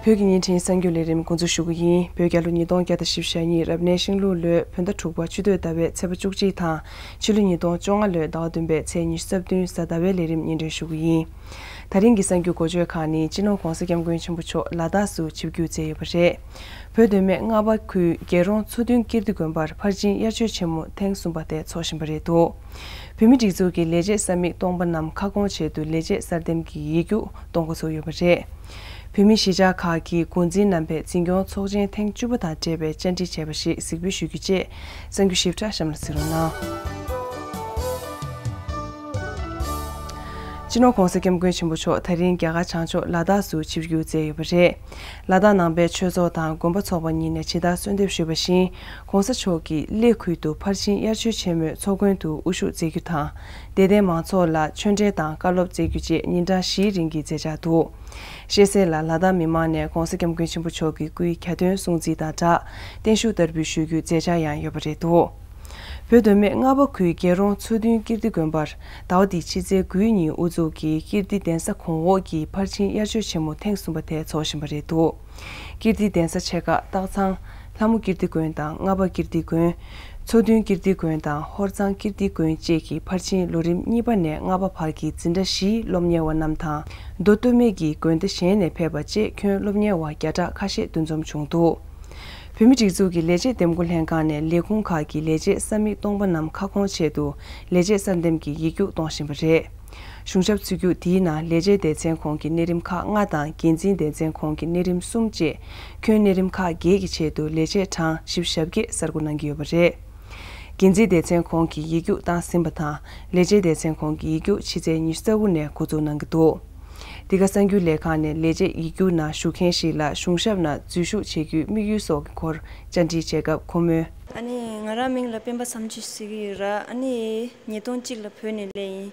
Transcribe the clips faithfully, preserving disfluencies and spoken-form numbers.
བོད་ཀྱི་བརྙན་འཕྲིན་གསར་འགྱུར་ལས་རིམ་འགོ་འཛུགས་ཞུ་གི་ཡིན། བོད་རྒྱལ་ལོ་ཉིས་སྟོང་བརྒྱ་དང་བཞི་བཅུ་ཞེ་གཉིས་རབ་གནས་ཤིང་ལུག་ལོའི་བོད་ཟླ་དྲུག་པ་ཆུ་སྟོད་ཟླ་བའི་ཚེས་པ་བཅུ་གཅིག་དང་ཕྱི་ལོ་ཉིས་སྟོང་བཅོ་ལྔ་ལོའི་ཟླ་བ་བདུན་པའི་ཚེས་ཉི་ཤུ་རྩ་བདུན་གཟའ་ཟླ་བའི་ལས་རིམ་སྙན་སྒྲོན་ཞུ་གི་ཡིན། ད་རིང་གི་གསར་འགྱུར་འགོ་བརྗོད་ཁག་ནི། སྤྱི་ནོར་༧གོང་ས་༧སྐྱབས་མགོན་ཆེན་པོ་མཆོག་ལ་དྭགས་སུ་ཆིབས་བསྒྱུར་མཛད་ཡོད་པ་རེད། བོད་མདོ་སྨད་རྔ་པ་ཁུལ་རྒྱལ་རོང་མཚོ་བདུན་ཀིརྟི་དགོན་པར་ཕར་ཕྱིན་དབྱར་ཆོས་ཆེན་མོ་ཐེངས་གསུམ་པ་དེ་འཚོགས་བཞིན་པ་རེད་འདུག་བོད་མིའི་སྒྲིག་འཛུགས་ཀྱི་ལས་བྱེད་ས་མིག་སྟོང་པ་རྣམས་ཁ་སྐོང་ཆེད་དུ་ལས་བྱེད་གསར་འདེམས་ཀྱི་ཡིག་རྒྱུགས་གཏོང་འགོ་ཚུགས་ཡོད་པ་རེད། བོད་མིའི་གཞིས་ཆགས་ཁག་གི་འགོ་འཛིན་རྣམ་པས་འཛིན་སྐྱོང་ཚོགས་ཆེན་ཐེངས་བཅུ་པ་དང་འབྲེལ་བའི་བཅར་འདྲི་བྱས་པ་ཞིག་གཟིགས་འབུལ་ཞུ་རྒྱུ་བཅས། གསར་འགྱུར་ཞིབ་ཕྲ་གཤམ་ལ་གཟིགས་རོགས་གནང་། སྤྱི་ནོར་༧གོང་ས་༧སྐྱབས་མགོན་ཆེན་པོ་མཆོག་ད་རིང་རྒྱ་གར་བྱང་ཕྱོགས་ལ་དྭགས་སུ་ཆིབས་བསྒྱུར་མཛད་ཡོད་པ་རེད། ལ་དྭགས་ནང་པའི་ཆོས་ཚོགས་དང་དགོན་པ་ཚོགས་པ་གཉིས་ནས་ཇི་ལྟར་གསོལ་འདེབས་ཞུས་པ་བཞིན། ༸གོང་ས་མཆོག་གིས་གླེ་ཁུལ་དུ་ཕར་ཕྱིན་དབྱར་ཆོས་ཆེན་མོའི་ཚོགས་མགོན་དུ་དབུ་བཞུགས་མཛད་རྒྱུ་དང་། དད་ལྡན་མང་ཚོགས་ལ་ཆོས་འབྲེལ་དང་བཀའ་སློབ་སྩལ་རྒྱུ་བཅས་ཉིན་གྲངས་བཞིའི་རིང་གི་མཛད་འཆར་འདུག་ཤེས་གསལ་ལ། ལ་དྭགས་མི་མང་ནས་༸གོང་ས་༸སྐྱབས་མགོན་ཆེན་པོ་མཆོག་གི་སྐུའི་གྱ་སྟོན་སྲུང་བརྩི་དང་སྦྲགས། བརྟན་བཞུགས་བསྟར་འབུལ་ཞུ་རྒྱུའི་མཛད་འཆར་ཡང་ཡོད་པ་རེད་འདུག་བོད་མདོ་སྨད་རྔ་པ་ཁུལ་རྒྱལ་རོང་མཚོ་བདུན་ཀིརྟི་དགོན་པར་ཟླ་བ་འདིའི་ཕྱི་ཚེས་དགུའི་ཉིན་དབུ་འཛུགས་ཀྱིས་ཀིརྟི་གདན་ས་གོང་འོག་གི་ཕར་ཕྱིན་དབྱར་ཆོས་ཆེན་མོ་ཐེངས་གསུམ་པ་དེ་འཚོགས་བཞིན་པ་རེད་འདུག་ཀིརྟི་གདན་ས་ཆེ་ཁག་སྟག་ཚང་། ལྷ་མོ་ཀིརྟི་དགོན་དང་རྔ་པ་ཀིརྟི་དགོན། མཚོ་བདུན་ཀིརྟི་དགོན་དང་ཧོར་གཙང་ཀིརྟི་དགོན་བཅས་ཀྱི་ཕར་ཕྱིན་ལོ་རིམ་གཉིས་པ་ནས་ལྔ་པ་བར་གྱི་འཛིན་གྲྭ་བཞིའི་སློབ་གཉེར་བ་རྣམས་དང་། མདོ་སྟོད་སྨད་ཀྱི་དགོན་སྡེ་གཞན་ནས་ཕེབས་པ་བཅས་ཁྱོན་སློབ་གཉེར་བ་བརྒྱ་ཕྲག་ཁ་ཤས་འདུ་འཛོམས་བྱུང་འདུག་བོད་མིའི་སྒྲིག་འཛུགས་ཀྱི་ལས་བྱེད་འདེམས་བསྐོ་ལྷན་ཁང་ནས་ལས་ཁུངས་ཁག་གི་ལས་བྱེད་ས་མིག་སྟོང་པ་རྣམས་ཁ་སྐོང་ཆེད་དུ་ལས་བྱེད་གསར་འདེམས་ཀྱི་ཡིག་རྒྱུགས་གཏོང་བཞིན་པ་རེད། གཞུང་ཞབས་ཚུད་རྒྱུགས་འདིའི་ནང་ལས་བྱེད་སྡེ་ཚན་ཁོངས་ཀྱི་གནས་རིམ་ཁག་ལྔ་དང་འགན་འཛིན་སྡེ་ཚན་ཁོངས་ཀྱི་གནས་རིམ་གསུམ་བཅས་ཁྱོན་གནས་རིམ་ཁག་བརྒྱད་ཀྱི་ཆེད་དུ་ལས་བྱེད་གྲངས་བཞི་བཅུ་ཞེ་བརྒྱད་གསར་འགོད་གནང་གི་ཡོད་པ་རེད། འགན་འཛིན་སྡེ་ཚན་ཁོངས་ཀྱི་ཡིག་རྒྱུགས་བཏང་ཟིན་པ་དང་། ལས་བྱེད་སྡེ་ཚན་ཁོངས་ཀྱི་ཡིག་རྒྱུགས་ཕྱི་ཚེས་ཉི་ཤུ་རྩ་དགུ་ནས་འགོ་འཛུགས་གནང་གི་འདུག་འདི་ག་གསར་འགྱུར་ལས་ཁང་ནས་ལས་བྱེད་ཡིག་རྒྱུགས་ནང་ཞུགས་མཁན་ཞིག་ལ་གཞུང་ཞབས་ནང་འཛུལ་ཞུགས་བྱེད་རྒྱུའི་དམིགས་ཡུལ་སོགས་ཀྱི་སྐོར་བཅར་འདྲི་བྱེད་སྐབས་ཁོ་མོས། ཨ་ནི་ང་རང་མིང་ལ་སྤེན་པ་བསམ་འགྱུར་ཟེར་གྱི་ཡོད་ར། ཨ་ནི་ཉིས་སྟོང་གཅིག་ལ་བོད་ནས་སླེབས་ཡིན།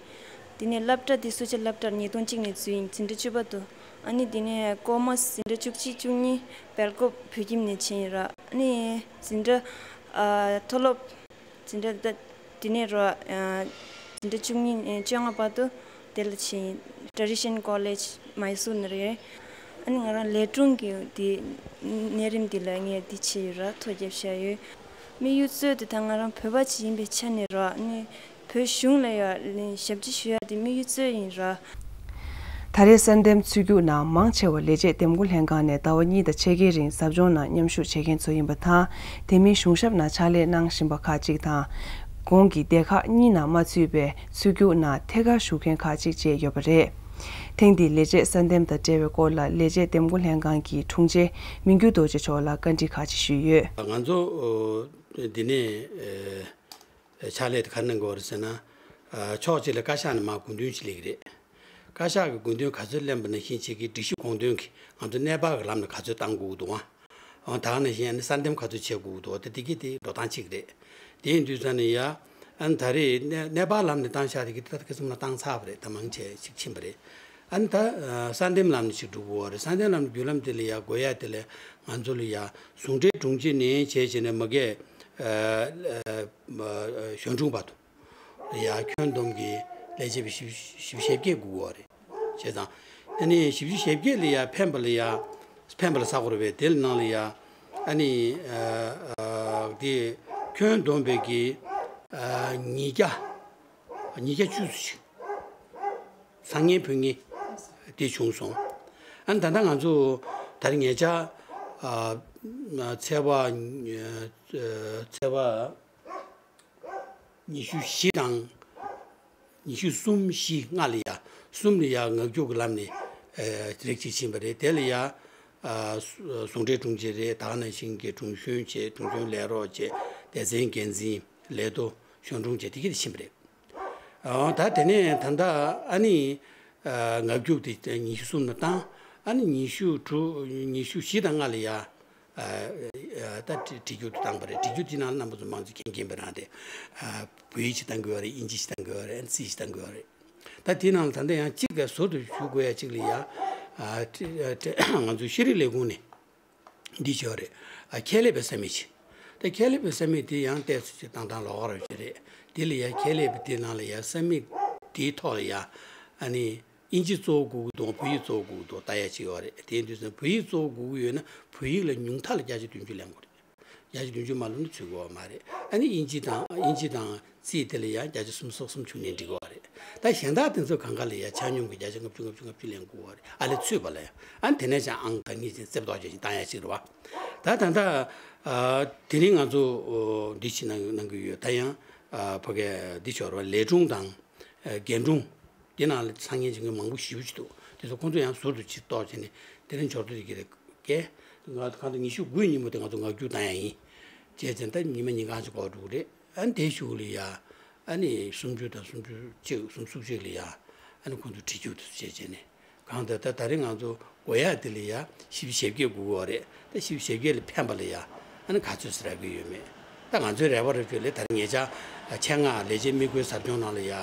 དེ་ནས་སློབ་གྲྭ་དེ་སུ་ཆ་སློབ་གྲྭར་ཉིས་སྟོང་གཅིག་ནས་འཛུལ་ཡིན། འཛིན་གྲྭ་བཅུ་པ་དུ། ཨ་ནི་དེ་ནས་ཀོ་མར་སི་འཛིན་གྲྭ་བཅུ་གཅིག་བཅུ་གཉིས་སྦེལ་ཀོབ་བོད་ཁྱིམ་ནས་ཕྱིན་ཡིན་ར། ཨ་ནི་འཛིན་གྲྭ་ཨ་མཐོ་སློབ་འཛིན་གྲྭ་ད་དེ་ནས་རོ། ཨ་འཛིན་གྲྭ་བཅུ་གཉིས་ནས་བཅོ་ལྔ་བར་དུ་དེ་ལ་ཕྱིན་ཡིན། Tradition College Mysore ནས་རེད། ཨ་ནི་ང་རང་ལས་དྲུང་གི་དེ་གནས་རིམ་དེ་ལ་ངས་དེ་བྱས་ཡོད་ར། ཐོ་བརྒྱབ་བཞག་ཡོད། དམིགས་ཡུལ་གཙོ་དེ་ད་ང་རང་བོད་པ་ཅིག་ཡིན་པའི་ཆ་ནས་རོ། ཨ་ནི་བོད་གཞུང་ལ་ཡ་ཞབས་ཕྱི་ཞུ་ཡ་དེ་དམིགས་ཡུལ་གཙོ་ཡིན་ར། ད་རེས་གསར་འདེམས་ཚུད་རྒྱུགས་ནང་མང་ཆེ་བ་ལས་བྱེད་འདེམས་བསྐོ་ལྷན་ཁང་ནས་ཟླ་བ་གཉིས་དང་ཕྱེད་ཀའི་རིང་ཟབ་སྦྱོང་ནང་མཉམ་ཞུགས་བྱེད་མཁན་ཚོ་ཡིན་པ་དང་། དེ་མིན་གཞུང་ཞབས་ནང་ཕྱག་ལས་གནང་བཞིན་པ་ཁག་ཅིག་དང་། གོང་གི་སྡེ་ཁག་གཉིས་ནང་མ་ཚུད་པའི་ཚུད་རྒྱུགས་ནང་ཐད་ཀར་ཞུགས་མཁན་ཁག་ཅིག་བཅས་ཡོད་པ་རེད། ཐེངས་འདིའི་ལས་བྱེད་གསར་འདེམས་དང་འབྲེལ་བའི་སྐོར་ལ་ལས་བྱེད་འདེམས་བསྐོ་ལྷན་ཁང་གི་དྲུང་ཆེ་མི་འགྱུར་རྡོ་རྗེ་མཆོག་ལ་བཀའ་འདྲི་ཁག་ཅིག་ཞུས་ཡོད། ང་ཚོ་འདི་ནས་ཕྱག་ལས་དེ་ག་རེ་གནང་དགོས་པ་རེད་ཟེར་ན། ཕྱོགས་གཅིག་ལ་བཀའ་ཤག་ནས་མར་དགོངས་དོན་ཅིག་སླེབས་ཀྱི་རེད། བཀའ་ཤག་གི་དགོངས་དོན་ག་ཚོད་སླེབས་པ་ནང་བཞིན་བྱེད་ཀྱི་སྒྲིག་གཞི་དགོངས་དོན་གྱི་ང་ཚོ་གནས་སྤར་གྱི་ལམ་ནས་ག་ཚོད་བཏང་དགོས་ཀྱི་འདུག་ཨང་། ད་ག་ནང་བཞིན་ཨ་ནི་གསར་འདེམས་ག་ཚོད་བྱེད་དགོས་ཀྱི་འདུག་དེ་དེ་གི་དེ་འགྲོ་སྟངས་གཅིག་རེད། དེ་ཡིན་དུས་ཙང་ནས་ཡ། ཨ་ནི་ད་རེས་གནས་གནས་སྤར་ལམ་ནས་བཏང་བཞག་དེ་གི་དེ་ད་ཁ་སང་ལ་བཏང་ཚར་བ་རེད། ད་མང་ཆེ་ཞིག་ཕྱིན་པ་རེད། ཨ་ནི་ད་གསར་འདེམས་ལམ་ནས་ཞིག་འགྲོ་དགོས་པ་རེད། གསར་འདེམས་ལམ་ནས་བརྒྱུད་ལམ་དེ་ལ་ཡ་དགོས་ཡ་དེ་ལ་ང་ཚོ་ལ་ཡ་ཟུང་འབྲེལ་དྲུང་ཆེ་ནས་བྱས་བྱས་ནས་མ་གི་གཞོན་དྲུང་བར་དུ། ཡ་ཁྱོན་བསྡོམས་ཀྱི་ལས་བྱེད་པ་བཞི་བཅུ་ཞེ་བརྒྱད་དགོས་ཀྱི་ཡོད་རེད། བྱས་ཙང་། ཨ་ནི་བཞི་བཅུ་ཞེ་བརྒྱད་ལ་ཡ་ཕན་པ་ལ་ཡ། ཕན་པ་ལ་ཟ་དགོས་རེད་པས། དེ་ལ་ནང་ལ་ཡ། ཨ་ནི། ཨ་ཨ་དེ་ཁྱོན་བསྡོམས་པའི་གི་ཨ་ཉིས་བརྒྱ། ཉིས་བརྒྱ་བཅུ་ཙམ་ཞིག་ཚང་མཁན་ཕོན་མཁན་དེ་བྱུང་སོང་། ཨ་ནི་ད་ལྟ་ང་ཚོ་ད་རེས་ཉེ་ཆར་ཨ་ཚེས་པ་ཨ་ཚེས་པ། ཉི་ཤུ་བཞི་དང་། ཉི་ཤུ་གསུམ་བཞི་ལྔ་ལ་ཡ། གསུམ་ལ་ཡ་ངག་རྒྱུགས་ཀྱི་ལམ་ནས་ཨ་རིགས་གཅིག་ཕྱིན་པ་རེད། དེ་ལ་ཡ་ཨ་ཟུང་འབྲེལ་དྲུང་ཆེ་རེད། ད་ག་ནང་བཞིན་གྱི་དྲུང་གཞོན་བྱས། དྲུང་གཞོན་ལས་རོགས་བྱས། སྡེ་ཚན་འགན་འཛིན། ལས་ཐོག་གཞོན་དྲུང་བྱས། དེ་གི་དེ་ཕྱིན་པ་རེད། ཨ་ད་དེ་ནས་ད་ལྟ་ཨ་ནི་ཨ་ངག་རྒྱུགས་དེ་ཉི་ཤུ་གསུམ་ལ་བཏང་། ཨ་ནི་ཉི་ཤུ་དྲུག་ཉི་ཤུ་བཞི་དང་ལྔ་ལ་ཡ། ཨ་ཨ་ད་བྲི་བྲི་རྒྱུགས་དུ་བཏང་པ་རེད། བྲི་རྒྱུགས་དེ་ནང་རྣམ་པ་ཚོ་མང་ཆེ་མཁྱེན་མཁྱེན་པ་རང་རེད། ཨ་བོད་ཡིག་ཅིག་བཏང་དགོས་པ་རེད། དབྱིན་ཇི་ཞིག་བཏང་དགོས་པ་རེད། ཨ་ཙི་ཞིག་བཏང་དགོས་པ་རེད། ད་དེ་ནང་ལ་ད་ལྟ་ཡང་གཅིག་ག་ཟུར་དུ་ཞུ་དགོས་ཡ་གཅིག་ལ་ཡ། ཨ་ཁྲི་ཨ་ཁྲི་ང་ཚོ་ཤེས་རིག་ལས་ཁུངས་ནས་འདི་བྱས་པ་རེད། ཨ་ཁྱད་ལས་པའི་ས་མིག་ཅིག་ད་ཁྱད་ལས་པའི་ས་མིག་དེ་ཡང་ཏོག་ཙམ་ཅིག་བཏང་སྟངས་ལོགས་ཀ་རང་ཅིག་རེད། དེ་ལ་ཡ་ཁྱད་ལས་པའི་དེ་ནང་ལ་ཡ་ས་མིག་དེའི་ཐོག་ལ་ཡ། ཨ་ནི། དབྱིན་ཇི་གཙོ་བོ་དགོས་ཀྱི་འདུག་བོད་ཡིག་གཙོ་བོ་དགོས་ཀྱི་འདུག་ལྟ་ཡ་ཅིག་ཡོད་རེད། དེ་ཡིན་དུས་ཙང་བོད་ཡིག་གཙོ་བོ་དགོས་ཀྱི་ཡོད་ན་བོད་ཡིག་ལ་ཉུང་མཐའ་ལ་བརྒྱ་ཆ་བདུན་ཅུ་ལེན་དགོས་རེད། བརྒྱ་ཆ་བདུན་ཅུ་མ་ལོན་ན་ཚུད་ཀྱི་ཡོད་མ་རེད། ཨ་ནི་དབྱིན་ཇི་དང་དབྱིན་ཇི་དང་རྩིས་དེ་ལ་ཡང་བརྒྱ་ཆ་སུམ་ཅུ་སོ་གསུམ་བྱུང་ནའི་འགྲིག་གི་ཡོད་རེད། ད་གཞན་དག་དེ་ཚོ་གང་ག་ལ་ཡང་ཆ་སྙོམས་ཀྱི་བརྒྱ་ཆ་ལྔ་བཅུ་ལྔ་བཅུ་ལྔ་བཅུ་ལེན་དགོས་ཀྱི་ཡོད་རེད། ཨ་ལས་ཚུད་པ་ལ་ཡང་ཨ་ནི་དེ་ནས་ཀྱང་ཨང་དང་གཉིས་ཅན་རྩེ་བཏོག་བྱས་ཤིང་བཏང་ཡ་ཅིག་རེད་བ། ད་ད་ལྟ་ཨ་དེ་རིང་ང་ཚོ་འདི་ཕྱི་ནང་གནང་གི་ཡོད། ད་ཡང་ཨ་ཕ་གི་འདི་ཞོར་བ་ལས་སྒྲུང་དང་ཨ་རྒན་སྒྲུང་འདི་ནང་ལ་ཚང་མཁན་བྱེད་མཁན་མང་པོ་ཞེ་པོ་ཅིག་འདུག་དེ་ཚོ་ཁོང་ཚོ་ཡང་ཟུར་དུ་ཅིག་གཏོགས་བྱས་ནས་དེ་རིང་འབྱོར་ཐོ་དེ་གི་རེད་སྐད། ང་གང་ལྟར་ཉི་ཤུ་དགུ་ཉིན་མོ་དེ་ང་ཚོ་ངག་རྒྱུགས་བཏང་ཡ་ཡིན། བྱས་ཙང་ད་ཉི་མ་ཉིན་གང་ཅིག་འགོར་འགྲོ་གི་རེད། ཨ་ནི་དེའི་གཞུག་ལ་ཡ་ཨ་ནི་སུམ་ཅུ་དང་སུམ་ཅུ་གཅིག་སུམ་ཅུ་སོ་གཅིག་ལ་ཡ་ཨ་ནི་ཁོང་ཚོ་བྲིས་རྒྱུགས་དེ་ཚོ་བྱས་བྱས་ནས། གང་ལྟར་ད་ད་རེས་ང་ཚོ་དགོས་ཡ་དེ་ལ་ཡ་བཞི་བཅུ་ཞེ་བརྒྱད་དགོས་ཀྱི་ཡོད་རེད། ད་བཞི་བཅུ་ཞེ་བརྒྱད་ལ་ཕན་པ་ལ་ཡ་ཨ་ནི་ག་ཚོད་ཟེར་རག་གི་ཡོད་མེད། ད་ང་ཚོའི་རེ་བ་རེ་བཅོལ་ལས་ད་རེས་ཉེ་ཆར་ཆེད་མངགས་ལས་བྱེད་དམིགས་བཀོད་ཟབ་སྦྱོང་ནང་ལ་ཡ་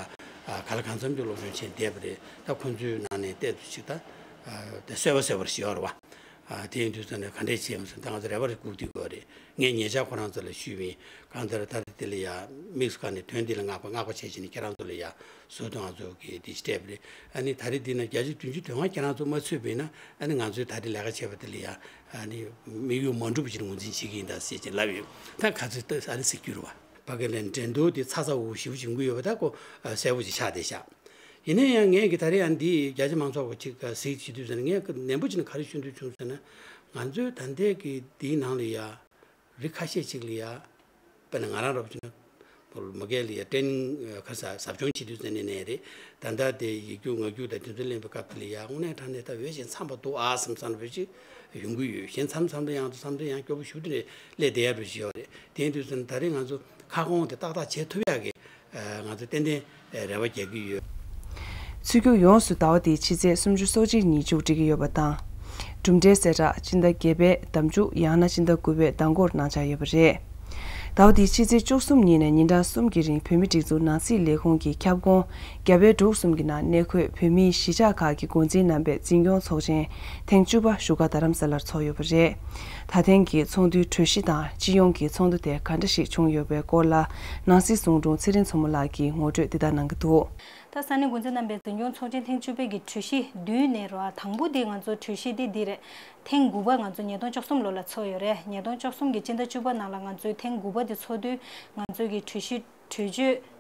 ག་ལ་གང་འཚམ་གྱི་སློབ་སྦྱོང་བྱས་བསྡད་པ་རེད། ད་ཁོང་ཚོའི་ནང་ནས་ཏོག་ཙམ་ཅིག་ད་ད་གསོལ་བ་གསོལ་བ་ཞིག་ཡོད་རེད་བ། ཨ་དེ་ཡིན་དུས་ཙང་ནས་ག་འདྲས་བྱས་ཡོང་ཟེར་ད་ང་ཚོ་རེ་བ་རེ་སྒུག་བསྡད་དགོས་རེད། ངས་ཉེ་ཆར་ཁོ་རང་ཚོ་ལ་ཞུས་པ་ཡིན། གང་ལྟར་ད་རེས་དེ་ལ་ཡ་དམིགས་སུ་བཀར་ནས་དོན་འདི་ལ་བསྔགས་པ་བསྔགས་པ་བྱས་བྱས་ནས་ཁྱེད་རང་ཚོ་ལ་ཡ་ཟུར་དུ་ང་ཚོ་གི་འདི་ཞིག་སྤྲད་པ་རེད། ཨ་ནི་ད་རེས་འདི་ན་བརྒྱ་ཆ་བདུན་ཅུ་དོན་ལྔ་ཁྱེད་རང་ཚོ་མ་ཚུད་པ་ཡིན་ན་ཨ་ནི་ང་ཚོའི་ད་རེས་ལས་ཀ་བྱས་པ་དེ་ལ་ཡ་ཨ་ནི་དམིགས་ཡུལ་མ་འགྲུབ་པ་ཞིག་ངོས་འཛིན་བྱེད་ཀྱི་ཡིན་ད་ཟེར་བྱས་ལབ་ཡོད། ད་ག་ཚོད་ད་ཨ་ནི་ཟེར་རྒྱུ་རེད་བ། ཕ་གི་ལ་འགྲན་བསྡུར་དེ་ཚ་ཚ་འུར་འུར་ཞེ་པོ་ཞིག་འགུལ་ཡོད་པ་ད་ཁོ་གསལ་པོ་ཞིག་ཆགས་བསྡད་ཤག་ཡིན་ན་ཡང་ངས་ཀྱི་ད་རེས་ཡང་འདི་རྒྱ་ཆེ་མང་ཚོགས་ཀྱི་ཅིག་གཟིགས་བྱེད་དུས་ཙམ་ནས་ངས་ནན་པོ་བྱས་ནས་ག་རེ་ཞུ་འདོད་བྱུང་ཟེར་ན། ང་ཚོའི་ད་ལྟའི་གི་འདིའི་ནང་ལ་ཡ་རིགས་ཁ་ཤས་ཅིག་ལ་ཡ་དཔེར་ན་ང་རང་རབ་བྱུང་ན་མ་གལ་ལ་ཡ་ཊེ་ནིང་ཁ་ས་ཟབ་སྦྱོང་བྱེད་དུས་ཙམ་ནས་ནས་རེད། ད་ལྟ་དེ་ཡིག་རྒྱུགས་ངག་རྒྱུགས་དང་དེ་ཚོ་ལེན་པའི་སྐབས་དེ་ལ་ཡ་དངོས་གནས་དྲང་གནས་ད་འོས་ཤིང་འཚམས་པ་འདུག་ཨ་བསམ་བསམ་རེ་ཅིག་ཡོང་གི་ཡོད། གཞན་མཚམས་མཚམས་དུ་ཡང་དུ་མཚམས་དུ་ཡང་སྐྱོ་པོ་ཞུ་དུ་ནས་སླེབས་བསྡད་ཡ་རུ་ཞིག་ཡོད་རེད། དེ་ཡིན་དུས་ཙམ་ད་རེས་ང་ཚོ་ཁ་སྐོང་དེ་ཏག་ཏག་བྱེད་ཐུབ་ཡག་གི་ང་ཚོ་ཏན་ཏན་རེ་བ་རྒྱག་གི་ཡོད། ཚུལ་རྒྱུགས་ཡོངས་སུ་ཟླ་བ་འདིའི་ཕྱི་ཚེས་སུམ་ཅུ་སོ་གཅིག་ཉིན་མཇུག་སྒྲིལ་གྱི་ཡོད་པ་དང་། གྲུབ་འབྲས་གསལ་བསྒྲགས་སྤྱི་ཟླ་བརྒྱད་པའི་ཟླ་མཇུག་ཡང་ན་སྤྱི་ཟླ་དགུ་པའི་ཟླ་འགོར་གནང་འཆར་ཡོད་པ་རེད། ཟླ་བ་འདིའི་ཕྱི་ཚེས་བཅུ་གསུམ་ཉིན་ནས་ཉིན་གྲངས་གསུམ་གྱི་རིང་བོད་མིའི་སྒྲིག་འཛུགས་ནང་སྲིད་ལས་ཁུངས་ཀྱི་ཁྱབ་ཁོངས་རྒྱ་བལ་འབྲུག་གསུམ་གྱི་ནང་གནས་འཁོད་བོད་མིའི་གཞིས་ཆགས་ཁག་གི་འགོ་འཛིན་རྣམ་པའི་འཛིན་སྐྱོང་ཚོགས་ཆེན་ཐེངས་བཅུ་པ་བཞུགས་སྒར་རྡ་རམ་ས་ལར་འཚོགས་ཡོད་པ་རེད། ད་ཐེངས་ཀྱི་ཚོགས་འདུའི་གྲོས་གཞི་དང་སྤྱི་ཡོངས་ཀྱི་ཚོགས་འདུ་དེ་ག་འདྲ་ཞིག་བྱུང་ཡོད་པའི་སྐོར་ལ་ནང་སྲིད་ཟུང་དྲུང་ཚེ་རིང་མཚོ་མོ་ལགས་ཀྱིས་ངོ་སྤྲོད་འདི་ལྟར་གནང་གི་འདུག་ད་ས་གནས་འགོ་འཛིན་རྣམ་པའི་འཛིན་སྐྱོང་ཚོགས་ཆེན་ཐེངས་བཅུ་པའི་གི་གྲོས་གཞི་བདུན་ནས་རོ། དང་པོ་དེ་ང་ཚོ་གྲོས་གཞི་དེ་འདི་རེད། ཐེངས་དགུ་པ་ང་ཚོ་ཉིས་སྟོང་བཅུ་གསུམ་ལོ་ལ་ཚོགས་ཡོད་རེད། ཉིས་སྟོང་བཅུ་གསུམ་གི་སྤྱི་ཟླ་བཅུ་པ་ནང་ལ་ང་ཚོས་ཐེངས་དགུ་པ་དེ་ཚོགས་དུས་ང་ཚོའི་གི་གྲོས་གཞི་གྲོས་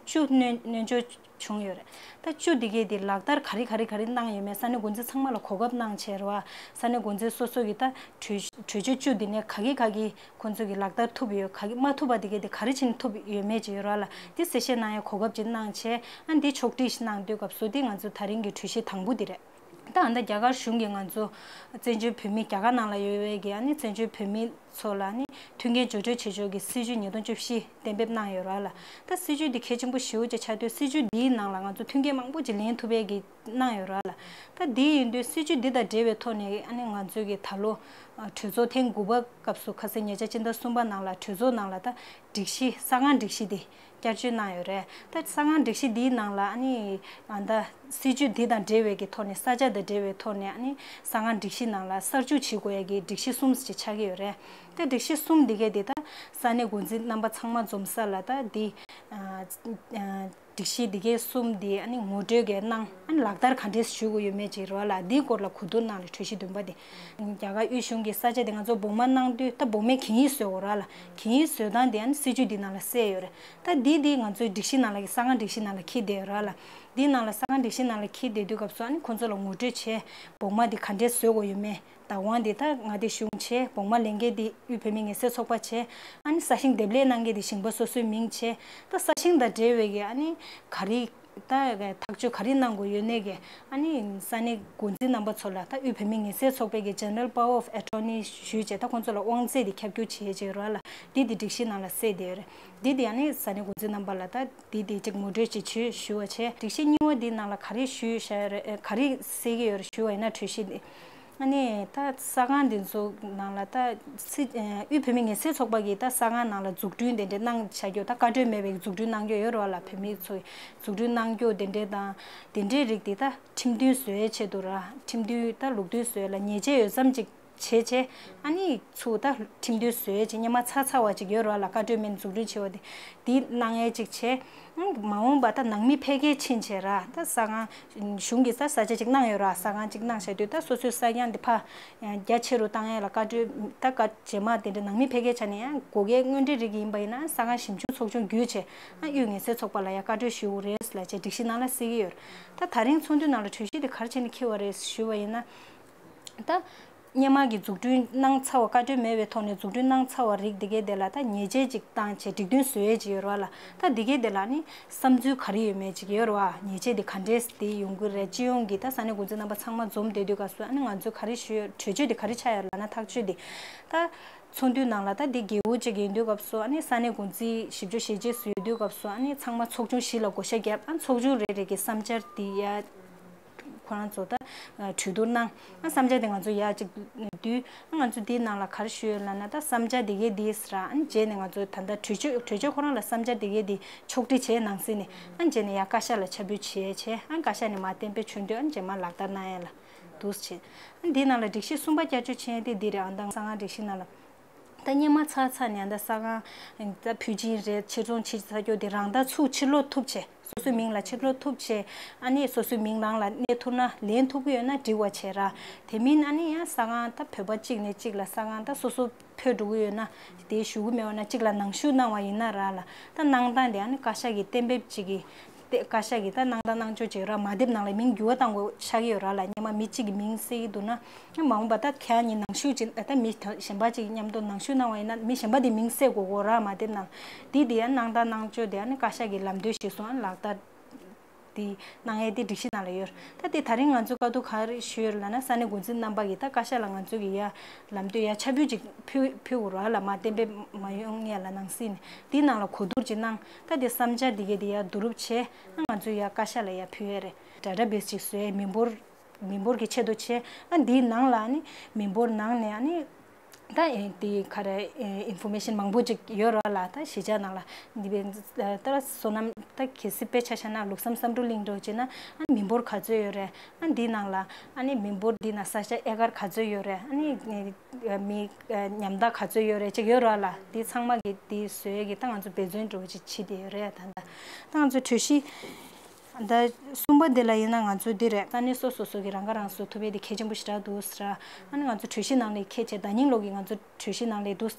ཆོད་བཅུ་སྣོན་སྣོན་འཇོག་བྱུང་ཡོད་རེད། ད་བཅུ་དེ་གས་དེ་ལག་བསྟར་ག་རེ་ག་རེ་ག་རེ་གནང་ཡོད་མེད་ས་གནས་འགོ་འཛིན་ཚང་མ་ལ་གོ་སྐབས་གནང་བྱས་རོ། ས་གནས་འགོ་འཛིན་སོ་སོ་གི་ད་གྲོས་གྲོས་ཆོད་བཅུ་དེ་ནས་ག་གི་ག་གི་ཁོང་ཚོ་གི་ལག་བསྟར་ཐུབ་ཡོད། ག་གི་མ་ཐུབ་པ་དེ་གས་དེ་ག་རེ་བྱས་ནས་ཐུབ་ཡོད་མེད་ཅིག་ཡོད་ར་ལ། དེ་གསལ་བཤད་གནང་ཡ་གོ་སྐབས་ཅིག་གནང་བྱས། ཨ་འདི་ཕྱོགས་སྒྲིག་ཞིག་གནང་དུས་སྐབས་སུ་དེ་ང་ཚོ་ད་རིང་གི་གྲོས་གཞི་དང་པོ་དེ་རེད། ད་ཨ་ད་རྒྱ་གར་གཞུང་གིས་ང་ཚོ་བཙན་བྱོལ་བོད་མི་རྒྱ་གར་ནང་ལ་ཡོད་པའི་གི་ཨ་ནི་བཙན་བྱོལ་བོད་མི་ཚོ་ལ་ཨ་ནི་མཐུན་རྐྱེན་སྦྱོར་སྤྲོད་བྱེད་ཕྱོགས་ཀྱི་སྲིད་བྱུས་ཉིས་སྟོང་བཅུ་བཞི་གཏན་འབེབས་གནང་ཡོད་ར་ལ། ད་སྲིད་བྱུས་འདི་གལ་ཆེན་པོ་ཞེ་པོ་ཅིག་ཆགས་དུས་སྲིད་བྱུས་འདིའི་ནང་ལ་ང་ཚོ་མཐུན་རྐྱེན་མང་པོ་ཅིག་ལེན་ཐུབ་པའི་གི་གནང་ཡོད་ར་ལ། ད་འདི་ཡིན་དུས་སྲིད་བྱུས་འདི་དང་འབྲེལ་བའི་ཐོག་ནས་ཨ་ནི་ང་ཚོས་ཀྱི་ད་ལོ་ཨ་གྲོས་ཚོགས་ཐེངས་དགུ་པ་སྐབས་སུ་ཁ་སང་ཉེ་ཆར་སྤྱི་ཟླ་གསུམ་པ་ནང་ལ་གྲོས་ཚོགས་ནང་ལ་ད་སྒྲིག་གཞི་གསར་ཁང་སྒྲིག་གཞི་འདི་བསྐྱར་བཅོས་གནང་ཡོད་རེད། ད་གསར་ཁང་སྒྲིག་གཞི་འདིའི་ནང་ལ་ཨ་ནི་ཨ་ད་སྲིད་བྱུས་འདི་དང་འབྲེལ་བའི་གི་ཐོག་ནས་ས་ཆ་དང་འབྲེལ་བའི་ཐོག་ནས་ཨ་ནི་གསར་ཁང་སྒྲིག་གཞི་ནང་ལ་གསར་འཇུག་བྱེད་དགོས་ཡ་གི་སྒྲིག་གཞི་གསུམ་ཞིག་ཆགས་ཀྱི་ཡོད་རེད། ད་སྒྲིག་གཞི་གསུམ་འདི་གས་འདི་ད་ས་གནས་འགོ་འཛིན་རྣམ་པ་ཚང་མ་འཛོམས་ས་ལ་ད་འདི་ཨ་ཨ། སྒྲིག་གཞི་འདི་གའི་གསུམ་འདི་ཨ་ནི་ངོ་སྤྲོད་གས་གནང་། ཨ་ནི་ལག་བསྟར་ག་འདྲས་ཞུ་དགོས་ཡོད་མེད་ཅིག་རོ་ལ། འདིའི་སྐོར་ལ་གོ་བསྡུར་གནང་ལ་གྲོས་གཞི་བདུན་པ་འདི། རྒྱ་གར་དབུས་གཞུང་གི་ས་ཆ་འདི་ང་ཚོ་བོགས་མ་གནང་དུས་ད་བོགས་མའི་གན་ཡིག་བཟོས་འོ་ར་ལ། གན་ཡིག་བཟོས་སྟངས་འདི་ཨ་ནི་སྲིད་བྱུས་འདི་ནང་ལ་གསལ་ཡོད་རེད། ད་འདི་འདི་ང་ཚོའི་སྒྲིག་གཞི་ནང་ལ་གི་གསར་ཁང་སྒྲིག་གཞི་ནང་ལ་འཁྱེར་བསྡད་ཡོད་ར་ལ། འདི་ནང་ལ་གསར་ཁང་སྒྲིག་གཞི་ནང་ལ་འཁྱེར་བསྡད་དུས་སྐབས་སུ་ཨ་ནི་ཁོང་ཚོ་ལ་ངོ་སྤྲོད་བྱས། བོགས་མ་འདི་ག་འདྲས་བཟོས་དགོས་ཡོད་མེད། བདག་དབང་འདི་ད་མངའ་སྡེ་གཞུང་བྱས། བོགས་མ་ལེན་མཁན་འདི་དབུས་བོད་མིའི་ངལ་སེལ་ཚོགས་པ་བྱས། ཨ་ནི་ས་ཞིང་འདེབས་ལས་གནང་མཁན་འདི་ཞིང་པ་སོ་སོའི་མིང་བྱས། ད་ས་ཞིང་དང་འབྲེལ་བའི་གི་ཨ་ནི་ག་རེ་ད་ཐག་གཅོད་ག་རེ་གནང་དགོས་ཡོད་ནའི་གི་ཨ་ནི་ས་གནས་འགོ་འཛིན་རྣམ་པ་ཚོ་ལ་ད་དབུས་བོད་མིའི་ངལ་སེལ་ཚོགས་པའི་གི་General Power of Attorney ཞུས་བྱས། ད་ཁོང་ཚོ་ལ་དབང་ཚད་འདི་ཁྱབ་བསྒྱུར་བྱེད་བྱེད་རོགས་ལ། འདི་འདི་སྒྲིག་གཞི་ནང་ལ་གསལ་བསྡད་ཡོད་རེད། འདི་འདི་ཨ་ནི་ས་གནས་འགོ་འཛིན་རྣམ་པ་ལ་ད་འདི་འདི་ཅིག་ངོ་སྤྲོད་ཅིག་བྱོས་ཞུ་བ་བྱས། སྒྲིག་གཞི་གཉིས་པ་འདི་ནང་ལ་ག་རེ་ཞུས་བཞག་ཡོད་རེད། ག་རེ་གསལ་གྱི་ཡོད་རེད་ཞུ་བ་ཡིན་ན། གྲོས་གཞི་འདི་ཨ་ནི་ད་གསར་ཁང་འདི་ཚོ་ནང་ལ་ད་སྲིད་དབུས་བོད་མིའི་ངལ་སེལ་ཚོགས་པ་གིས་ད་གསར་ཁང་ནང་ལ་འཛུགས་སྐྲུན་དེ་འདྲ་གནང་བྱ་རྒྱུ། ད་བཀའ་འཁྲོལ་མེད་པའི་འཛུགས་སྐྲུན་གནང་རྒྱུ་ཡོད་རེད་བ་ལ། བོད་མི་ཚོས་འཛུགས་སྐྲུན་གནང་རྒྱུ་དེ་འདྲ་དང་དེ་འདྲའི་རིགས་དེ་ད་ཁྲིམས་མཐུན་བཟོ་ཡའི་ཆེད་དུ་ར། ཁྲིམས་མཐུན་ད་ལུགས་མཐུན་བཟོ་ཡ་ལ་ཉེས་ཆད་ཡོད་ཙམ་ཅིག་ བྱས་བྱས། ཨ་ནི་ཚུར་ད་ཁྲིམས་མཐུན་བཟོས་བྱས་སྔོན་མ་ཚར་ཚར་བ་ཅིག་ཡོད་རེད་བ་ལ། བཀའ་འཁྲོལ་མིན་འཛུགས་སྐྲུན་བྱས་པ་དེ། འདི་གནང་ཡས་ཅིག་བྱས། ཨང་། མ་འོངས་པ་ད་ནང་མི་ཕལ་སྐད་ཕྱིན་བྱས་ར། ད་ས་ཁང་གཞུང་གིས་ས་ས་ཆ་ཅིག་གནང་ཡོད་ར། ས་ཁང་ཅིག་གནང་བཞག་དུས་ད་སོ་སོའི་ས་ཁང་འདི་ཕར་རྒྱ་ཆེ་རུ་བཏང་ཡས་ལ་བཀའ་འཁྲོལ། ད་བཀའ་རྗེས་མ་དེ་འདྲ་ནང་མི་ཕལ་སྐད་ཆ་ནས་ཡང་དགོས་གལ་དངོས་འབྲེལ་རིགས་ཡིན་པ་ཡིན་ན་ས་ཁང་ཞིབ་འཇུག་ཚོགས་ཆུང་བརྒྱུད་བྱས། ཨ། དབུས་ངལ་སེལ་ཚོགས་པ་ལ་ཡང་བཀའ་འཁྲོལ་ཞུ་དགོས་རེད་ལབ་བྱས་སྒྲིག་གཞི་ནང་ལ་གསལ་གྱི་ཡོད་རེད། ད་ད་རིང་ཚོགས་འདུའི་ནང་ལ་གྲོས་གཞི་དེ་ག་རེ་བྱས་ནས་འཁྱེར་བ་རེད་ཞུས་པ་ཡིན་ན། ད་སྔོན་མ་གི་འཛུགས་སྐྲུན་གནང་ཚར་བ། བཀའ་འཁྲོལ་མེད་པའི་ཐོག་ནས་འཛུགས་སྐྲུན་གནང་ཚར་བ་རིགས་དེ་གའི་དེ་ལ་ད་ཉེས་ཆད་ཅིག་བཏང་བྱས་སྒྲིག་མཐུན་བཟོ་ཡས་ཅིག་ཡོད་རེད་བ་ལ། ད་དེ་གའི་དེ་ལ་ནི་བསམ་ཚུལ་ག་རེ་ཡོད་མེད་ཅིག་ཡོད་རེད་བ། ཉེས་ཆད་དེ་ག་འདྲས་དེ་ཡོང་གི་རེད། སྤྱི་ཡོངས་ཀྱི་ད་ས་གནས་འགོ་འཛིན་རྣམ་པ་ཚང་མ་འཛོམས་བསྡད་དུས་སྐབས་སུ་ཨ་ནི་ང་ཚོས་ག་རེ་ཞུ་ཡོད། གྲོས་ཆོད་དེ་ག་རེ་ཆགས་ཡོད་ལབ་ན། ཐག་གཅོད་དེ་ད་ཚོགས་འདུའི་ནང་ལ་ད་དེ་རྒྱལ་པོ་ཅིག་ཡིན་དུས་སྐབས་སུ་ཨ་ནི་ས་གནས་འགོ་འཛིན་ཞིབ་དཔྱོད་ཞལ་མཇལ་སུ་ཡོད་དུས་སྐབས་སུ་ཨ་ནི་ཚང་མ་ཚོགས་ཆུང་བཞི་ལ་བགོ་བཤའ་བརྒྱབ། ཨ། ཚོགས་ཆུང་རེ་རེ་གི་བསམ་འཆར་དེ་ཡ། ཁོ་རང་ཚོ་ད་གྲོས་བསྡུར་གནང་། ཨ། བསམ་འཆར་དེ་ང་ཚོ་ཡར་ཅིག་བསྡུས། ཨ། ང་ཚོ་འདིའི་ནང་ལ་ག་རེ་ཞུ་ཡོད་ལབ་ན། ད་བསམ་འཆར་དེ་གའི་འདི་ཟེར། ཨ། རྗེས་ནས་ང་ཚོ་ད་ལྟ་གྲོས་ཆོད། གྲོས་ཆོད་ཁོ་རང་ལ་བསམ་འཆར་དེ་གའི་འདི་ཕྱོགས་སྒྲིག་བྱས། ནང་སྲིད་ནས། ཨ། རྗེས་ནས་ཡར་བཀའ་ཤག་ལ་ཆ་འབུལ་བྱས་བྱས། ཨ། བཀའ་ཤག་ནས་མར་གཏན་འབེབས་བྱུང་དུས། ཨ། རྗེས་མ་ལག་བསྟར་གནང་ཡས་ལ་འདུག་བྱས། ཨ། འདིའི་ནང་ལ་སྒྲིག་གཞི་གསུམ་པ་བསྐྱར་བཅོས་བྱས་ཡས་དེ་འདི་རེད། ཨ། ད་ས་ཁང་སྒྲིག་གཞི་ནང་ལ། ད་སྔོན་མ་ཚར་ཚར་ནས་ད་ས་ཁང་ད་ཕུལ་གྱི་རེད། ཕྱིར་ཚོང་བྱེད་ཚར་རྒྱུ་དེ་རང་ད་ཚུར་ཕྱིར་སློག་ཐུབ་བྱས། སོ་སོའི་མིང་ལ་ཕྱིར་སློག་ཐུབ་བྱས། ཨ་ནི་སོ་སོའི་མིང་རང་ལ་གནས་ཐུབ་ན་ལེན་ཐུབ་ཀྱི་ཡོད་ན་འགྲིག་པ་བྱས་ར། དེ་མིན་ཨ་ནི་ཡང་ས་ཁང་ད་བོད་པ་གཅིག་ནས་གཅིག་ལ་ས་ཁང་ད་སོ་སོ་འཕོས་འགྲོ་གི་ཡོད་ན། དེ་ཞུ་གི་མེད་པ་ན་གཅིག་ལ་ནང་ཞུགས་གནང་བ་ཡིན་ན་ར་ལ། ད་གནང་སྟངས་དེ་ཨ་ནི་བཀའ་ཤག་གིས་གཏན་འབེབས་ཅིག་གིས། དེ་བཀའ་ཤག་གིས་ད་གནང་དང་གནང་ཆོག་ཅིག་ར། མ་དེབ་ནང་ལ་མིང་འགྱུར་བ་བཏང་དགོས་ཆགས་ཀྱི་ཡོད་ར་ལ། སྔོན་མ་མི་གཅིག་གི་མིང་གསལ་གྱི་འདུག་ན། མ་འོངས་པ་ད་ཁྱེད་གཉིས་ནང་ཞུགས་ཅིག་ད་མི་གཞན་པ་ཅིག་མཉམ་དུ་ནང་ཞུགས་གནང་བ་ཡིན་ན་མི་གཞན་པ་དེ་མིང་གསལ་དགོས་གོ་ར། མ་དེབ་ནང་དེ་དེ་ཡང་གནང་དང་གནང་ཆོག་དེ་ཨ་ནི་བཀའ་ཤག་གིས་ལམ་སྟོན་གཞིར་བཟུང་ཨ་ནི་ལག་བསྟར་དེ་གནང་ཡས་དེ་སྒྲིག་གཞི་ནང་ལ་ཡོད། ད་དེ་ད་རིང་ང་ཚོ་བཀའ་བསྡུར་ག་རེ་ཞུས་ཡོད་ལབ་ན། ས་གནས་འགོ་འཛིན་རྣམ་པ་གིས་ད་བཀའ་ཤག་ལ་ང་ཚོ་གིས་ཡ་ལམ་སྟོན་ཡ་ཆ་འབུལ་ཅིག་ཕུལ་ཕུལ་དགོས་ར་ལ། མ་གཏན་འབེབས་མ་ཡོང་ཡ་ལ་ནང་སྲིད་ནས་དེའི་ནང་ལ་གོ་བསྡུར་ཅིག་གནང་། ད་དེ་བསམ་འཆར་དེ་གས་དེ་ཡ་བསྡུ་རུབ་བྱས། ང་ཚོས་ཡ་བཀའ་ཤག་ལ་ཡ་ཕུལ་ཡས་རེད། ཌེ་ཊ་བེ་སི་ཅིག་བཟོས། མི་འབོར་མི་འབོར་གྱི་ཆེད་དུ་བྱས། ཨ། འདིའི་ནང་ལ་ནི་མི་འབོར་ནང་ནས་ཨ་ནི་ད་ཨེ་དེ་ག་རེ་ཨེ་ཨིན་ཕོར་མེ་ཤན་མང་པོ་ཅིག་ཡོད་ར་ལ། ད་གཞིས་ཆགས་ནང་ལ་འདི་བའི་ད་བསོད་ནམས་ད་གལ་སྲིད་དཔེ་ཆ་བཞག་ན་ལུགས་བསམ་བསམ་འགྲུབ་གླིང་འགྲོ་བྱས་ན། ཨ། མི་འབོར་ག་ཚོད་ཡོད་རེད། ཨ། འདིའི་ནང་ལ་ཨ་ནི་མི་འབོར་འདི་ན་ས་ཆ་ཨེ་ཀར་ག་ཚོད་ཡོད་རེད། ཨ་ནི་མི་ཉམ་ཐག་ག་ཚོད་ཡོད་རེད་ཅིག་ཡོད་ར་ལ། འདི་ཚང་མ་གི་འདི་བཟོ་ཡས་ཀྱི་ད་ང་ཚོ་འབད་བརྩོན་འགྲོ་ཅིག་བྱེད་བསྡད་ཡོད་རེད། ད་ད་ད་ང་ཚོ་གྲོས་གཞི་ད་གསུམ་པ་དེ་ལ་ཡིན་ན་ང་ཚོ་འདི་རེད། ས་གནས་སོ་སོ་སོ་གི་རང་ཁ་རང་གསོ་ཐུབ་ཡས་དེ་གལ་ཆེན་པོ་ཞེ་དྲག་འདུག་ཟེར། ཨ་ནི་ང་ཚོ་གྲོས་གཞི་ནང་ལ་འཁྱེར་བྱས། ཟླ་ཉིན་ལོ་གི་ང་ཚོ་གྲོས་གཞི་ནང་ལ་འདུག་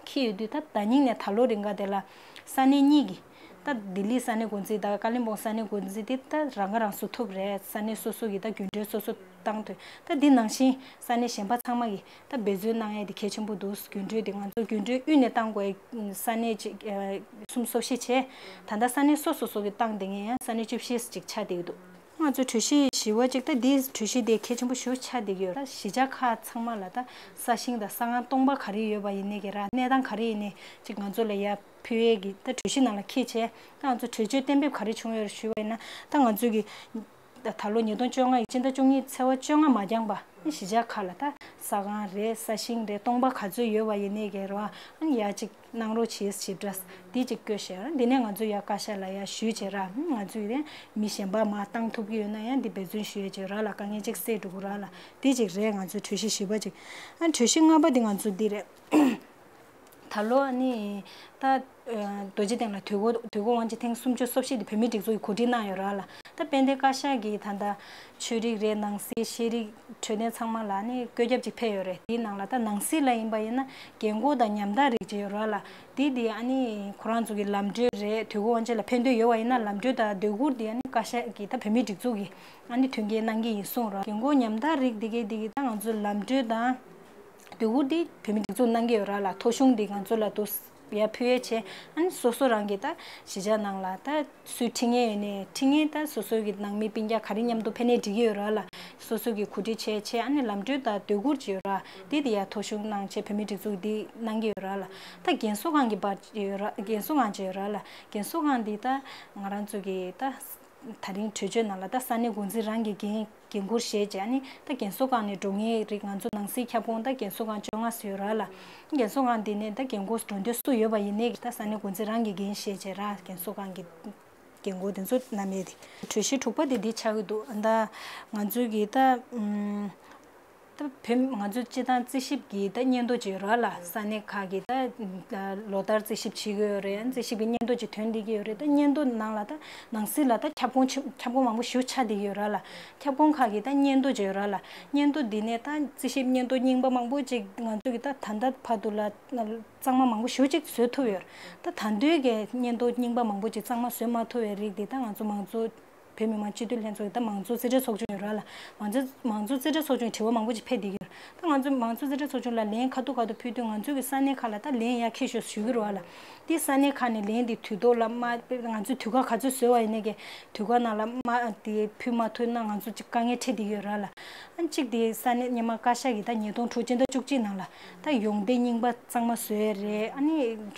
འཁྱེར་ཡོད་དུས། ད་ཟླ་ཉིན་ནས་ད་ལོ་རིང་ག་དེ་ལ་ས་གནས་གཉིས་ཀྱི་ད་ལྡི་ལི་ས་གནས་འགོ་འཛིན་དང་ཀ་ལིམ་པོང་ས་གནས་འགོ་འཛིན་དེ་ད་རང་ཁ་རང་གསོ་ཐུབ་རེད། ས་གནས་སོ་སོ་གི་ད་རྒྱུན་གྲོན་སོ་སོ་བཏང་ཐུབ། ད་འདི་ནང་བཞིན་ས་གནས་གཞན་པ་ཚང་མ་གིས་ད་འབད་བརྩོན་གནང་ཡས་དེ་གལ་ཆེན་པོ་འདུག་རྒྱུན་གྲོན་དེ་ང་ཚོ་རྒྱུན་གྲོན་དབུས་ནས་བཏང་དགོས་ཡས་ས་གནས་ཅིག་ཨ་གསུམ་སོ་བཞི་བྱས། ད་ལྟ་ས་གནས་སོ་སོ་སོ་གིས་བཏང་བསྡད་མཁན་ཡང་ས་གནས་བཅུ་བཞི་ཅིག་ཆགས་བསྡད་ཀྱི་འདུག་ང་ཚོ་གྲོས་གཞི་བཞི་པ་ཅིག་ད་འདིའི་གྲོས་གཞི་དེ་གལ་ཆེན་པོ་ཞེ་པོ་ཆགས་བསྡད་ཀྱི་ཡོད་ར། གཞིས་ཆགས་ཁག་ཚང་མ་ལ་ད་ས་ཞིང་དང་ས་ཁང་སྟོང་པ་ག་རེ་ཡོད་པ་ཡིན་ནའི་གི་ར། གནས་སྟངས་ག་རེ་ཡིན་ནའི་ཅིག་ང་ཚོ་ལ་ཡར་ཕུལ་ཡས་ཀྱི་ད་གྲོས་གཞི་ནང་ལ་འཁྱེར་བྱས། ད་ང་ཚོ་གྲོས་ཆོད་གཏན་འབེབས་ག་རེ་བྱུང་ཡོད་རེད་ཞུས་པ་ཡིན་ན། ད་ང་ཚོ་གི་ད་ད་ལོ་ཉིས་སྟོང་བཅོ་ལྔ་ཡི་སྤྱི་ཟླ་བཅུ་གཉིས་ཚེས་པ་བཅོ་ལྔ་མ་འགྱངས་པ་གཞིས་ཆགས་ཁག་ལ་ད་ས་ཁང་རེད། ས་ཞིང་རེད། སྟོང་པ་ག་ཚོད་ཡོད་པ་ཡིན་ནའི་གི་ར། ཨ་ནི་ཡར་ཅིག་གནང་རོགས་བྱེད་ཞེས་འདྲ་འདི་གཅིག་བཀོད་བཞག་ཡོད་ར། འདི་ནས་ང་ཚོ་ཡར་བཀའ་ཤག་ལ་ཡར་ཞུས་བྱས་ར། ང་ཚོས་ནས་མི་གཞན་པ་མར་བཏང་ཐུབ་ཀྱི་ཡོད་ན་ཡང་འདི་འབད་བརྩོན་ཞུ་ཡས་བྱས་ར་ལ། དཀའ་ངལ་གཅིག་སེལ་འགྲོ་གི་ར་ལ། འདི་གཅིག་རེད། ང་ཚོའི་གྲོས་གཞི་བཞི་པ་གཅིག་ཨ། གྲོས་གཞི་ལྔ་པ་འདི་ང་ཚོ་འདི་རེད། ད་ལོ་ཨ་ནི་ད་རྡོ་རྗེ་གདན་ལ་དུས་འཁོར་དུས་འཁོར་དབང་ཆེན་ཐེངས་སུམ་ཅུ་སོ་བཞི་འདི་བོད་མིའི་སྒྲིག་འཛུགས་ཀྱིས་གོ་སྒྲིག་གནང་ཡོད་ར་ལ། ད་དཔལ་ལྡན་བཀའ་ཤག་གིས་ད་ལྟ་ཆོས་རིག་རེད། ནང་སྲིད། ཤེས་རིག། འཕྲོད་བསྟེན་ཚང་མ་ལ་ནི་བཀོད་ཁྱབ་ཅིག་ཕེབས་ཡོད་རེད། དེའི་ནང་ལ་ད་ནང་སྲིད་ལ་ཡིན་པ་ཡིན་ན་རྒན་གོག་དང་ཉམ་ཐག་རིགས་ཅིག་ཡོད་རེད་ལ། དེ་དེ་ཨ་ནི་ཁོ་རང་ཚོ་གི་ལམ་གྲོན་རེད། དུས་འཁོར་དབང་ཆེན་ལ་ཕན་འདོད་ཡོད་པ་ཡིན་ན་ལམ་གྲོན་དང་སྡོད་གུར་དེ་ཨ་ནི་བཀའ་ཤག་གིས་ད་བོད་མིའི་སྒྲིག་འཛུགས་ཀྱིས་ཨ་ནི་མཐུན་རྐྱེན་གནང་གི་ཡིན་གསུངས་རེད། རྒན་གོག་ཉམ་ཐག་རིགས་དེ་གའི་དེ་གི་ད་ང་ཚོ་ལམ་གྲོན་དང་སྡོད་གུར་དེ་བོད་མིའི་སྒྲིག་འཛུགས་གནང་གི་ཡོད་རེད་ལ། ཐོ་གཞུང་དེ་ང་ཚོ་ལ་འདུག་ཡར་ཕུལ་ཡས་བྱས། ཨ་ནི་སོ་སོ་རང་གི་ད་གཞིས་ཆགས་ནང་ལ་ད་སུའི་ཁྲིད་མཁན་ཡོད་ནའི་ཁྲིད་མཁན་ད་སོ་སོ་གི་ནང་མི་སྤུན་ཀྱག་ག་རེ་མཉམ་དུ་ཕེབས་ནའི་འགྲིག་གི་ཡོད་རེད་ལ། སོ་སོ་གི་གོ་སྒྲིག་བྱས་བྱས། ཨ་ནི་ལམ་གྲོན་དང་སྡོད་གུར་ཅིག་ཡོད་ར། དེ་དེ་ཡར་ཐོ་གཞུང་གནང་བྱས་བོད་མིའི་སྒྲིག་འཛུགས་འདི་གནང་གི་ཡོད་ར་ལ། ད་རྒན་གསོ་ཁང་གི་བར་ཡོད་ར། རྒན་གསོ་ཁང་ཅིག་ཡོད་ར་ལ། རྒན་གསོ་ཁང་འདི་ད་ང་རང་ཚོ་གི་ད་ད་རིང་གྲོས་ཆོད་ནང་ལ་ད་ས་གནས་འགོ་འཛིན་རང་གི་འགན་འགན་འཁུར་བཞེས་བྱས། ཨ་ནི་ད་རྒན་གསོ་ཁང་ནས་འགྲོ་མཁན་རིགས་ང་ཚོ་ནང་སྲིད་ཁྱབ་ཁོངས་ད་རྒན་གསོ་ཁང་བཅོ་ལྔ་ཙམ་ཡོད་ར་ལ། རྒན་གསོ་ཁང་འདི་ནས་ད་རྒན་གོག་འགྲོ་འདོད་སུ་ཡོད་པ་ཡིན་ནའི་ད་ས་གནས་འགོ་འཛིན་རང་གི་འགན་བཞེས་བྱས་ར། རྒན་གསོ་ཁང་གི་རྒན་གོག་དེ་ཚོ་ན་མེད་དེ། གྲོས་གཞི་དྲུག་པ་དེ་འདི་ཆགས་ཀྱི་འདུག་ད་ང་ཚོའི་གི་ད་ཨུམ། ད་བོད་ང་ཚོ་སྤྱི་བཏང་རྩིས་ཞིབ་ཀྱི་ད་སྙན་ཐོ་ཅིག་ཡོད་ར་ལ། ས་གནས་ཁག་གི་ད་ལོ་ལྟར་རྩིས་ཞིབ་བྱེད་ཀྱི་ཡོད་རེད། རྩིས་ཞིབ་ཀྱི་སྙན་ཐོ་ཅིག་ཐོན་བསྡད་ཀྱི་ཡོད་རེད། ད་སྙན་ཐོ་ནང་ལ་ད་ནང་གསེས་ལ་ད་ཁྱབ་ཁོངས་ཆེ་ཁྱབ་ཁོངས་མང་པོ་ཞེ་པོ་ཆགས་བསྡད་ཀྱི་ཡོད་ར་ལ། ཁྱབ་ཁོངས་ཁག་གི་ད་སྙན་ཐོ་ཅིག་ཡོད་ར་ལ། སྙན་ཐོ་འདི་ནས་ད་རྩིས་ཞིབ་སྙན་ཐོ་རྙིང་པ་མང་པོ་ཅིག་ང་ཚོ་གི་ད་ད་ལྟ་བར་དུ་ལ་གཙང་མ་མང་པོ་ཞེ་པོ་ཅིག་བཟོ་ཐུབ་ཡོད་རེད། ད་ད་དུང་གི་སྙན་ཐོ་རྙིང་པ་མང་པོ་ཅིག་གཙང་མ་བཟོ་མ་ཐུབ་པའི་རིགས་འདི་ད་ང་ཚོ་མང་གཙོ་བོད་མི་མང་སྤྱི་འཐུས་ལྷན་ཚོགས་ཀྱི་ད་མང་གཙོ་རྩིས་ཁྲའི་ཚོགས་ཆུང་ཡོད་ར་ལ། མང་གཙོ་མང་གཙོ་རྩིས་ཁྲའི་ཚོགས་ཆུང་གིས་དྲི་བ་མང་པོ་ཅིག་ཕེབས་བསྡད་ཀྱི་ཡོད། ད་ང་ཚོ་མང་གཙོ་རྩིས་ཁྲའི་ཚོགས་ཆུང་ལ་ལན་ཁ་ཐུག་ཁ་ཐུག་ཕུལ་དུས་ང་ཚོ་གི་ས་གནས་ཁག་ལ་ད་ལན་ཡར་འཁྱེར་ཤོག་ཞུ་གི་རེད་བ་ལ། དེ་ས་གནས་ཁག་ནས་ལན་འདི་དུས་ཐོག་ལ་མ་ང་ཚོས་དུས་བཀག་ག་ཚོད་བཟོས་པ་ཡིན་ནའི་གི་དུས་བཀག་ནང་ལ་མ་དེ་ཕུལ་མ་ཐུབ་ན་ང་ཚོ་ཅིག་དཀའ་ངལ་འཕྲད་བསྡད་ཀྱི་ཡོད་ར་ལ། ཨ་གཅིག་དེ་ས་གནས་སྔོན་མ་བཀའ་ཤག་གིས་ད་ཉིས་སྟོང་དྲུག་སྤྱི་ཟླ་བཅུ་གཅིག་ནང་ལ་ད་ཡོང་སྡེ་རྙིང་པ་གཙང་མ་བཟོས་རེད། ཨ་ནི་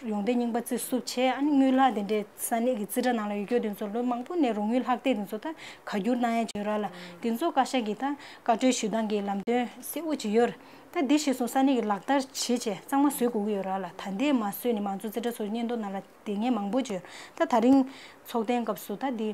ཡོང་སྡེ་རྙིང་པ་བརྩི་བསུབ་བྱས། ཨ་ནི་དངུལ་ལྷག་དེ་འདྲས་ས་གནས་ཀྱི་རྩིས་ཁྲ་ནང་ལ་ཡོད་རྒྱུ་དེ་ཚོ་ལོ་མང་པོ་ནས་རོགས་དངུལ་ལྷག་སྟེ་དེ་ཚོ་ད་བཀའ་བསྒྱུར་གནང་ཡ་བྱོས་ར་ལ། དེ་ཚོ་བཀའ་ཤག་གིས་ད་བཀའ་འཁྲོལ་ཞུ་སྟངས་ཀྱི་ལམ་སྟོན་གསལ་པོ་ཅིག་ཡོད་རེད། ད་འདི་གཞིར་བཟུང་ས་གནས་ཀྱིས་ལག་བསྟར་བྱེད་བྱས་གཙང་མ་བཟོ་དགོས་ཀྱི་ཡོད་ར་ལ། ད་ལྟའི་མ་བཟོས་ནས་མང་གཙོ་རྩིས་ཁྲ་ཚོ་སྙན་ཐོ་ནང་ལ་དེ་ངས་མང་པོ་བརྗོད། ད་ད་རིང་ཚོགས་ཐེངས་སྐབས་སུ་ད་འདི་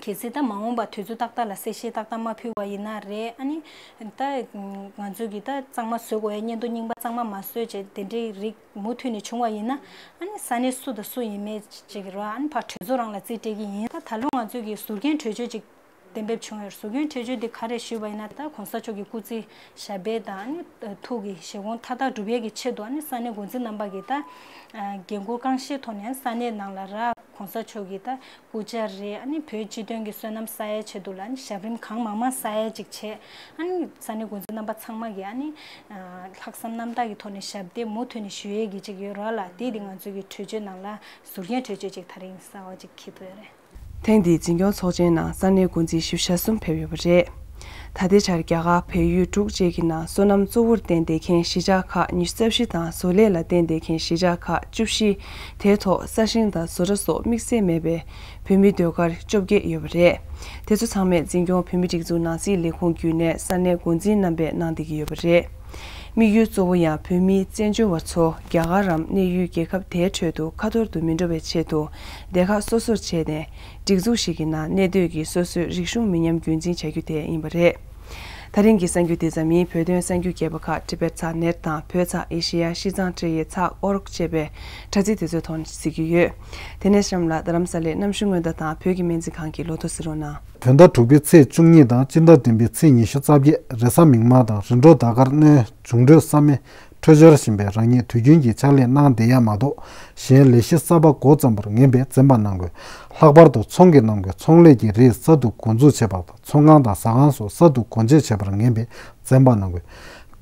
གལ་སྲིད་ད་མ་འོངས་པ་དུས་ཚོད་ཏག་ཏག་ལ་གསལ་བཤད་ཏག་ཏག་མ་ཕུལ་བ་ཡིན་ན་རེད། ཨ་ནི་ད་ང་ཚོས་ཀྱི་ད་གཙང་མ་བཟོ་དགོས་ཡ་སྙན་ཐོ་རྙིང་པ་གཙང་མ་མ་བཟོས་བྱས་དེ་འདྲའི་རིགས་མུ་མཐུད་ནས་བྱུང་བ་ཡིན་ན། ཨ་ནི་ས་གནས་སུ་དང་སུ་ཡིན་མིན་ཅིག་ར། ཨ་ནི་ཕར་གྲོས་ཚོགས་རང་ལ་རྩིས་སྤྲད་ཀྱི་ཡིན། ད་ད་ལོ་ང་ཚོས་ཀྱི་ཟུར་རྒྱན་གྲོས་ཆོད་ཅིག་གཏན་འབེབས་བྱུང་ཡོད། ཟུར་རྒྱན་གྲོས་ཆོད་འདི་ག་རེ་ཞུས་པ་ཡིན་ན། ད་གོང་ས་མཆོག་གི་སྐུ་ཚེ་ཞབས་པད་དང་ཨ་ནི་ཐུགས་ཀྱི་བཞེད་དགོངས་མཐའ་དག་སྒྲུབ་ཡས་ཀྱི་ཆེད་དུ། ཨ་ནི་ས་གནས་འགོ་འཛིན་རྣམ་པ་གིས་ད་འགན་འཁུར་གང་ཤེས་ཐོག་ནས་ས་གནས་ནང་ལ་ར་གོང་ས་མཆོག་གི་ད་སྐུ་བཅར་རེད། ཨ་ནི་བོད་སྤྱི་དོན་གྱི་བསོད་ནམས་བསགས་ཡའི་ཆེད་དུ་ལ་ཨ་ནི་ཞབས་རིམ་གང་མང་མང་བསགས་ཡ་ཅིག་བྱས། ཨ་ནི་ས་གནས་འགོ་འཛིན་རྣམ་པ་ཚང་མ་གིས་ཨ་ནི་ལྷག་བསམ་རྣམ་དག་གི་ཐོག་ནས་ཞབས་འདེགས་མུ་མཐུད་ནས་ཞུ་ཡས་ཀྱི་ཅིག་ཡོད་ར་ལ། དེ་དེ་ང་ཚོའི་གི་གྲོས་ཆོད་ནང་ལ་ཟུར་རྒྱན་གྲོས་ཆོད་ཅིག་ད་རིང་གསར་བ་ཅིག་འཁྱེར་ཐུབ་ཡོད་རེད། ཐེངས་འདིའི་འཛིན་སྐྱོང་ཚོགས་ཆེན་ནང་ས་གནས་འགོ་འཛིན་བཞི་བཅུ་ཞེ་གསུམ་ཕེབས་ཡོད་པ་རེད། ད་ལྟའི་ཆར་རྒྱ་གར་བལ་ཡུལ་དྲུག་བཅས་ཀྱི་ནང་སོ་ནམ་གཙོ་བོར་བརྟེན་བསྡད་མཁན་གཞིས་ཆགས་ཁག་ཉི་ཤུ་རྩ་བཞི་དང་བཟོ་ལས་ལ་བརྟེན་བསྡད་མཁན་གཞིས་ཆགས་ཁག་བཅུ་བཞི། དེའི་ཐོག་ས་ཞིང་དང་བཟོ་གྲྭ་སོགས་དམིགས་བསལ་མེད་པའི་བོད་མི་ཟློས་གར་བཅོ་བརྒྱད་ཡོད་པ་རེད། དེ་ཚོ་ཚང་མས་འཛིན་སྐྱོང་བོད་མིའི་སྒྲིག་འཛུགས་ནང་སྲིད་ལས་ཁུངས་བརྒྱུད་ནས་ས་གནས་འགོ་འཛིན་རྣམ་པས་གནང་བསྡད་ཀྱི་ཡོད་པ་རེད། དམིགས་ཡུལ་གཙོ་བོ་ཡང་བོད་མིའི་བཙན་བྱོལ་བ་ཚོ་རྒྱ་གར་རམ་གནས་ཡུལ་རྒྱལ་ཁབ་དེའི་ཁྲོད་དུ་ཁ་ཐོར་དུ་མི་འགྲོ་བའི་ཆེད་དུ་སྡེ་ཁག་སོ་སོར་བྱས་ནས་སྒྲིག་འཛུགས་ཤིག་གི་ནང་གནས་སྡོད་ཀྱིས་སོ་སོའི་རིག་གཞུང་མི་ཉམས་རྒྱུན་འཛིན་བྱ་རྒྱུ་དེ་ཡིན་པ་རེད། ད་རིང་གི་གསར་འགྱུར་དེ་ཙམ་ཡིན། བོད་དོན་གསར་འགྱུར་རྒྱས་པ་ཁག་Tibet Net་དང་བོད་ཚགས་ཨེ་ཤེ་ཡ་ཤིས་ཙང་ཊྲེ་ཡི་ཚགས་ཨོ་རོག་ཅེས་པའི་དྲ་ཚིགས་དེ་ཚོའི་ཐོག་ནས་གཟིགས་རྒྱུ་ཡོད། དེ་ནས་གཤམ་ལ་རྡ་རམ་ས་ལའི་གནམ་གཤིས་སྔོན་བརྡ་དང་བོད་ཀྱི་སྨན་རྩིས་ཁང་གི་ལོ་ཐོ་གཟིགས་རོགས་གནང་། བོད་ཟླ་དྲུག་པའི་ཚེས་བཅུ་གཉིས་དང་སྤྱི་ཟླ་བདུན་པའི་ཚེས་ཉི་ཤུ་རྩ་བརྒྱད་རེས་གཟའ་མིག་དམར་དང་རིམ་གྲོ་ཟླ་སྐར་སྣོན་འབྱུང་འཕྲོད་ས་མེ་འཕྲོད་སྦྱོར་བཞིན་པའི་རང་ཉིད་དུས་རྒྱུན་གྱི་ཕྱག་ལས་གནང་བསྡད་ཡ་མ་གཏོགས་གཞན་ལས་གཞི་གསར་པ་འགོ་བརྩམ་པར་ངེས་པའི་འཛེམ་པ་གནང་དགོས། ལྷག་པར་དུ་ཚོང་གི་ནང་གི་ཚོང་ལས་ཀྱི་རིགས་གསར་དུ་འགོ་འཛུགས་བྱེད་པ་དང་ཚོང་ཁང་དང་ཟ་ཁང་སོགས་གསར་དུ་སྒོ་འབྱེད་བྱེད་པར་ངེས་པའི་འཛེམ་པ་གནང་དགོས།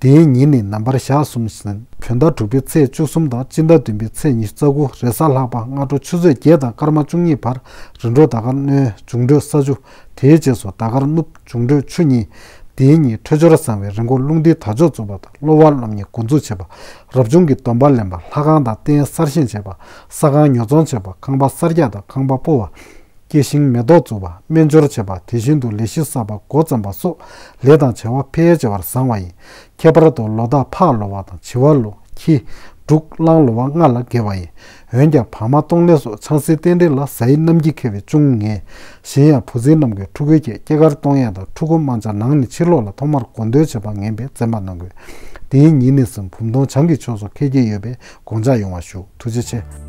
དེའི་ཉིན་ནི་ནམ་བར་ཞག་གསུམ་ཟིན། བོད་ཟླ་དྲུག་པའི་ཚེས་བཅུ་གསུམ་དང་སྤྱི་ཟླ་བདུན་པའི་ཚེས་ཉི་ཤུ་རྩ་དགུ་རེས་གཟའ་ལྷག་པ་སྔ་དྲོ་ཆུ་ཚོད་བརྒྱད་དང་སྐར་མ་བཅུ་གཉིས་བར་རིམ་གྲོ་ཟླ་སྐར་སྣོན་འབྱུང་འཕྲོད་ས་ཆུ། དེའི་རྗེས་སུ་ཟླ་སྐར་སྣུབ་འབྱུང་འཕྲོད་ཆུ་གཉིས། དེའི་ཉིན་འཕྲོད་སྦྱོར་བཟང་བའི་རི་མགོ་རླུང་རྟའི་དར་ལྕོག་འཛུགས་པ་དང་གློ་བ་སློབ་གཉེར་འགོ་འཛུགས་བྱེད་པ། རབ་བྱུང་གི་སྡོམ་པ་ལེན་པ། ལྷ་ཁང་དང་རྟེན་གསར་བཞེངས་བྱེད་པ། ས་ཁང་ཉོ་ཚོང་བྱེད་པ། ཁང་པ་གསར་རྒྱག་དང་ཁང་པ་སྤོ་བ། སྐྱེ་ཤིང་མེ་ཏོག་འཛུགས་པ། སྨན་སྦྱོར་བྱེད་པ། དེ་བཞིན་དུ་ལས་གཞི་གསར་པ་འགོ་བརྩམས་པ་སོགས་ལས་དང་བྱ་བ་འཕེལ་རྒྱས་པར་བཟང་བ་ཡིན། ཁྱད་པར་དུ་ལོ་རྟགས་ཕག་ལོ་བ་དང་བྱི་བ་ལོ། ཁྱི། འབྲུག་གླང་ལོ་བ་ལྔ་ལ་དགེ་བ་ཡིན། འོན་ཀྱང་བག་མ་གཏོང་ལས་སོགས་ཆང་སའི་རྟེན་འབྲེལ་ལ་གཟའ་ཡི་གནམ་གྱིས་ཁེལ་བས་ཅུང་ངན། གཞན་ཡང་བུ་ཚ་རྣམས་ཀྱིས་ཕྲུ་གུའི་ཆེད་སྐྱེས་སྐར་གཏོང་ཡས་དང་ཕྲུ་གུ་དམར་ཆ་ནང་ནས་ཕྱི་ལོགས་ལ་ཐོག་མར་གོ་འདོན་བྱེད་པ་ངན་པས་འཛེམ་པ་གནང་དགོས། དེའི་ཉིན་ནས་བཟུང་བུམ་སྟོང་བྱང་གི་ཕྱོགས་སུ་འཁེལ་གྱི་ཡོད་པས་དགོངས་འཇགས་ཡོང་བ་ཞུ། ཐུགས་རྗེ་ཆེ།